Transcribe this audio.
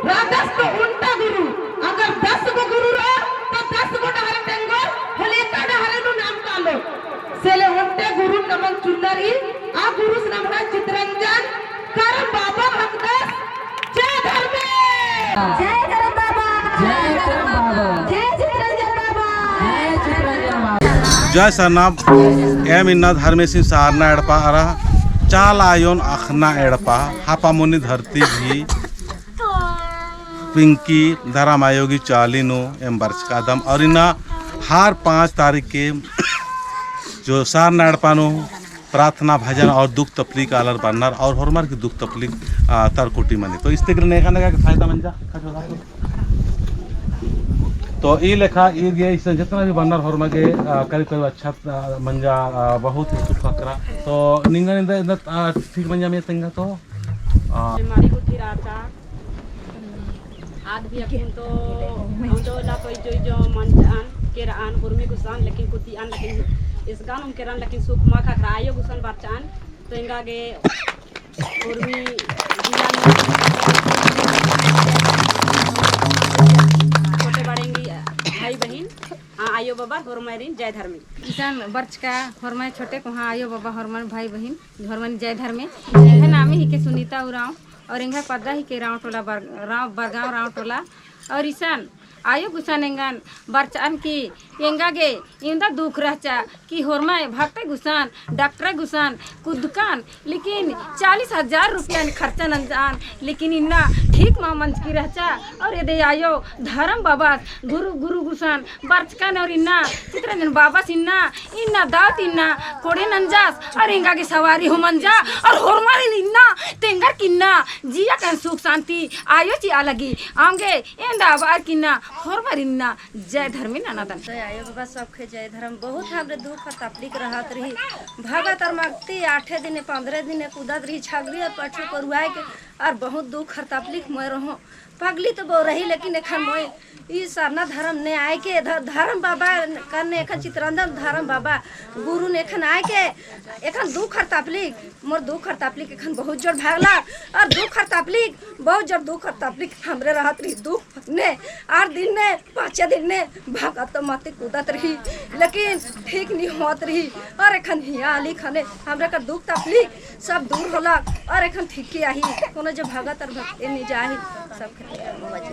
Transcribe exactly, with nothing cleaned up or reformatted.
रअदस तो ओन्टा गुरु, अगर दस गो गुरु रओ, तो दस गो डहरे तेंगोर, होले एका डहरे नू नाम कालो। से ले ओन्टे गुरु नमन चुन्नर ई, आ गुरुस नम्है चितरंजन करम बाबा भगदस। जय धर्मेस। जय करम बाबा। जय करम बाबा। जय चितरंजन बाबा। जय चितरंजन बाबा। जय सरना। एम इन्ना धर्मेसिन सारना एड़पा अरा चाला आयोन अख़ना एड़पा, हापामुनी धरती गही पिंकी धरम आयो गही चाली नू एम बरचकादम। और इन्ना हर पाँच तारीख के जो सारना एड़पा नू प्रार्थना भजन और दुख तकलीफ आलर बरनर और होरमर की दुख तकलीफ, आ, तरकोटी मनी। तो इस तेकरे नेखा नेखा के फायदा मंजा। तो ई लेखा ई गे इसन जितना भी बरनर होरमर के, आ, करीब करीब अच्छा, आ, मंजा, आ, बहुत ही सुख ख़क्खरा। तो निंगा निंदा, निंदा, आ, ठीक मंजा में तेंगा तो, आ, बीमारी को थिराचा। आद भी अक्कुन तो औंदो ला तो इजो इजो मंजन केरन, हुरमी गुसन, लेकिन कुतियन, लेकिन इसगान उम केरन, लेकिन सुख मा ख़क्खरा। आयो गुसन बरचन, तो एंगा गे हुरमी जिला में छोटे बड़े गे भाई बहिन, हाँ, आयो बाबा होरमारिन जय धर्मे। इसन बरचका होरमारिन छोटे कोहाँ आयो बाबा होरमारिन भाई बहिन, होरमारिन जय धर्मे। एंग्है नामे हिके सुनीता उराँव। और एंग्है पद्दा हिके राँव टोला बर-, राँव, बरगाँव राँव टोला। और इसन आयो गुसन एंगन बरचन की एंगा गे इवंदा दुख रहचा कि होरमय भगतय गुसन, डॉक्टरय गुसन कुद्दकन, लेकिन चालीस हजार रुपया खर्चा नंजन, लेकिन इन्ना ठीक मा मंजकी रहचा। और एदे आयो धरम बाबा गुरु, गुरु गुसन बरचकन और इन्ना चितरंजन बाबस इन्ना, इन्ना दात इन्ना कोड़े नंजस और एंगा गे सवारी हूँ मंजा और होरमारिन इन्ना तेंगर की इन्ना जिया कन सुख शांति आयो चिआ लगी। अवंगे एवंदा अबार की इन्ना होरमारिन इन्ना जय धर्मे ननादन। जय आयो बाबा सबके जय धर्म। बहुत हमरे दुख और तकलीफ रहत रही। भगत और मगती आठे दिने, पंद्रह दिने कुदत रही, छगरी और पठरू करुआय के, और बहुत दुख और तकलीफ में रहो। पगली तो बो रही, लेकिन एखन मोय ई सरना धरम ने आय के ध-, धरम बाबा कन्ने एखन चितरंजन धरम बाबा गुरु ने एखन आय के एखन दुख और तकलीफ, मोर दुख और तकलीफ एखन बहुत जोर भागला और दुख और तकलीफ, बहुत जोर दुख और तकलीफ हमरे रहत रही। दुख ने आठ दिन ने, पाँचे दिन ने भगत तो मती कुदत रही, लेकिन ठीक नी होत रही। और एखन हिया आली खने हमरे का दुख तकलीफ सब दूर होला और एखन ठीक ही आही, कोनो जो भगत और भगते नी जाही, सब